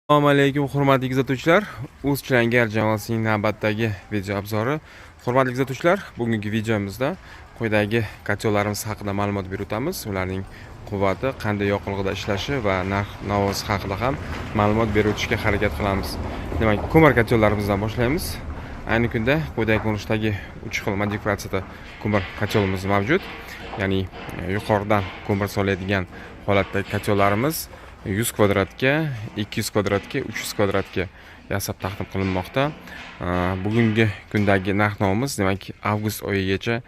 Assalomu alaykum, hurmatli kuzatuvchilar. O'z Chilangar jamoasining navbatdagi video obzori. Hurmatli kuzatuvchilar, bugungi videomizda quyidagi kotellarimiz haqida ma'lumot berib o'tamiz. Ularning quvvati, qanday yoqilg'ida ishlashi va narx navosi haqida ham ma'lumot berib o'tishga harakat qilamiz. Demak, ko'mir kotellarimizdan boshlaymiz. Ayni kunda quyidagi ko'rinishdagi uch xil modifikatsiyada ko'mir kotelimiz mavjud. Ya'ni yuqoridan ko'mir soladigan holatdagi kotellarimiz 100 kvadratga, 200 kvadratga, 300 kvadratga yasab taqdim qilinmoqda. Bugungi kundagi narx-navomiz, demak, avgust oyigacha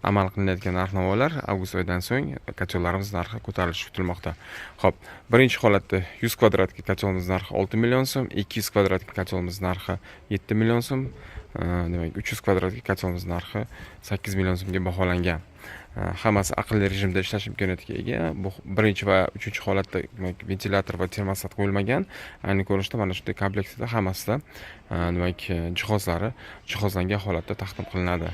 amal qilinayotgan narx-navolar. Avgust oyidan so'ng kotellarimiz narxi ko'tarilishi kutilmoqda. Xo'p, birinchi holatda 100 kvadratga kotelimiz narxi 6 million so'm, 200 kvadratga kotelimiz narxi 7 million so'm, demak, 300 kvadratga kotelimiz narxi 8 million so'mga baholangan. Hammasi aqlli rejimda ishlash imkoniyatiga ega. Bu birinchi va uchinchi holatda, demak, ventilyator va termostat qo'yilmagan. Ayni ko'rinishda mana shunday kompleksida hammasida, demak, jihozlari jihozlangan holatda taqdim qilinadi.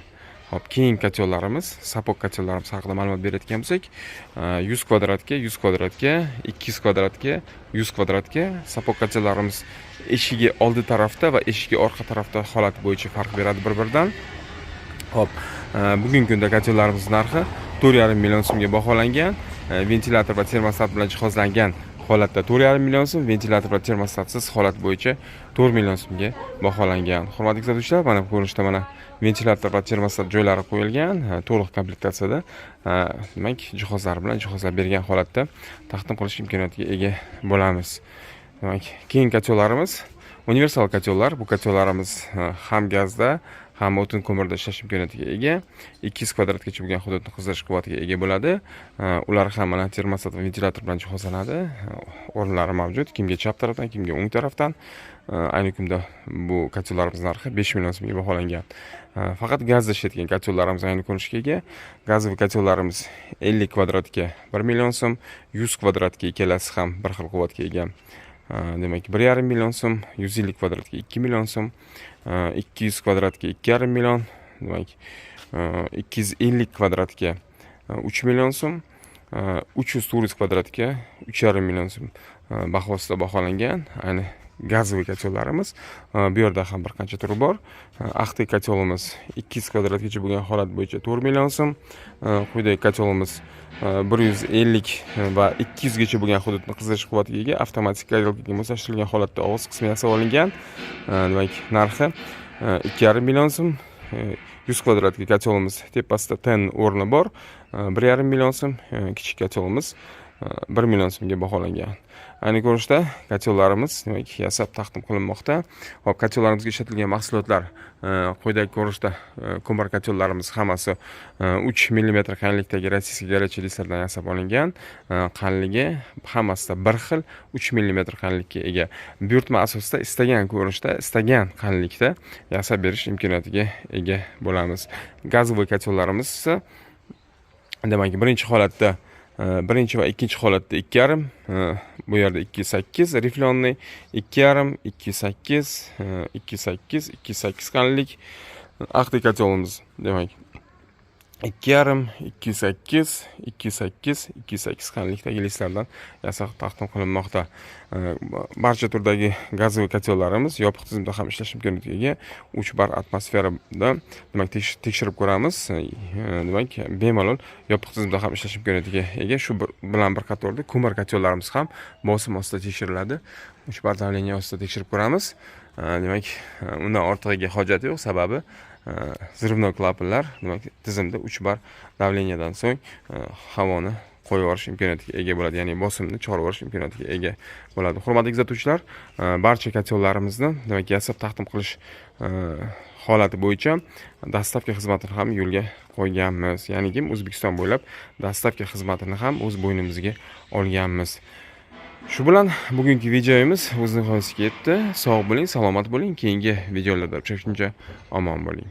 Xo'p, keyingi kotellarimiz, сапог kotellarimiz haqida ma'lumot berayotgan bo'lsak, 100 kvadratga, 100 kvadratga, 200 kvadratga, 100 kvadratga сапог kotellarimiz eshigi oldi tarafda va eshigi orqa tarafda holat bo'yicha farq beradi bir-biridan. Xo'p, bugungi kunda kotellarimiz narxi 4,5 million so'mga baholangan. Ventilyator va termostat bilan jihozlangan holatda 4,5 million so'm, ventilyator va termostatsiz holat bo'yicha 4 million so'mga baholangan. Hurmatli kuzatuvchilar, mana bu ko'rinishda mana ventilyator va termostat joylari qo'yilgan, to'liq komplektatsiyada, demak, jihozlar bilan jihozlab bergan holatda taqdim qilish imkoniyatiga ega bo'lamiz. Demak, keyingi kotellarimiz universal kotellar. Bu kotellarimiz ham gazda, ham o'tin ko'mirda ishlash imkoniyatiga ega. 200 kvadratgacha bo'lgan hududni qizdirish quvvatiga ega bo'ladi. Ular ham mana termostat va ventilyator bilan jihozlanadi. O'rinlari mavjud, kimga chap tarafdan, kimga o'ng tarafdan. Ayni kunda bu kotellarimiz narxi 5 million so'mga baholangan. Faqat gazda ishlaydigan kotellarimiz ayni ko'rinishga ega. Газовый kotellarimiz 50 kvadratga 1 million so'm, 100 kvadratga ikkalasi ham bir xil quvvatga ega, demak, 1,5 million so'm, 150 kvadratga 2 million so'm, 200 kvadratga 2,5 million, demak, 250 kvadratga 3 million so'm, 300, 400 kvadratga 3,5 million so'm bahosida baholangan ayni газовый kotellarimiz. Bu yerda ham bir qancha turi bor. Axti kotelimiz 200 kvadratgacha bo'lgan holat bo'yicha 4 million so'm. Quyidagi kotelimiz 150 va 200 gacha bo'lgan hududni qizdirish quvvatiga ega, avtomatik горелка ga moslashtirilgan holatda og'iz qismi yasab olingan. Demak, narxi 2,5 million so'm. 100 kvadratga kotelimiz tepasida ten o'rni bor, 1,5 million so'm. Kichik kotelimiz 1 million so'mga baholangan. Ayni ko'rinishda kotellarimiz, demak, yasab taqdim qilinmoqda. Xo'p, kotellarimizga ishlatilgan mahsulotlar quyidagi ko'rinishda ko'mir kotellarimiz hammasi 3 millimetr qalinlikdagi российский горячий listlardan yasab olingan. Qalinligi hammasida bir xil, 3 millimetr qalinlikka ega. Buyurtma asosida istagan ko'rinishda, istagan qalinlikda yasab berish imkoniyatiga ega bo'lamiz. Газовый kotellarimiz esa, demak, birinchi holatda, birinchi va ikkinchi holatda 2,5, bu yerda 2,8 рифленый, 2,5, 2,8, 2,8, 2,8 qalinlik. Axti kotelimiz, demak, 2,5, 2,8, 2,8, 2,8 qalinlikdagi listlardan yasab taqdim qilinmoqda. Barcha turdagi газовый kotellarimiz yopiq tizimda ham ishlash imkoniyatiga ega. 3 bar atmosferada, demak, tekshirib ko'ramiz. Demak, bemalol yopiq tizimda ham ishlash imkoniyatiga ega. Shu bilan bir qatorda ko'mir kotellarimiz ham bosim ostida tekshiriladi. 3 bar давление ostida tekshirib ko'ramiz. Demak, undan ortig'iga hojat yo'q, sababi взрывной klapanlar, demak, tizimda 3 bar давления dan so'ng havoni qo'yib yuborish imkoniyatiga ega bo'ladi, ya'ni bosimni chiqarib yuborish imkoniyatiga ega bo'ladi. Hurmatli kuzatuvchilar, barcha kotellarimizni, demak, yasab taqdim qilish holati bo'yicha доставка xizmatini ham yo'lga qo'yganmiz, ya'ni O'zbekiston bo'ylab доставка xizmatini ham o'z bo'ynimizga olganmiz. Shu bilan bugungi videomiz o'z nihoyasiga yetdi. Sog' bo'ling, salomat bo'ling, keyingi videolarda uchrashguncha omon bo'ling.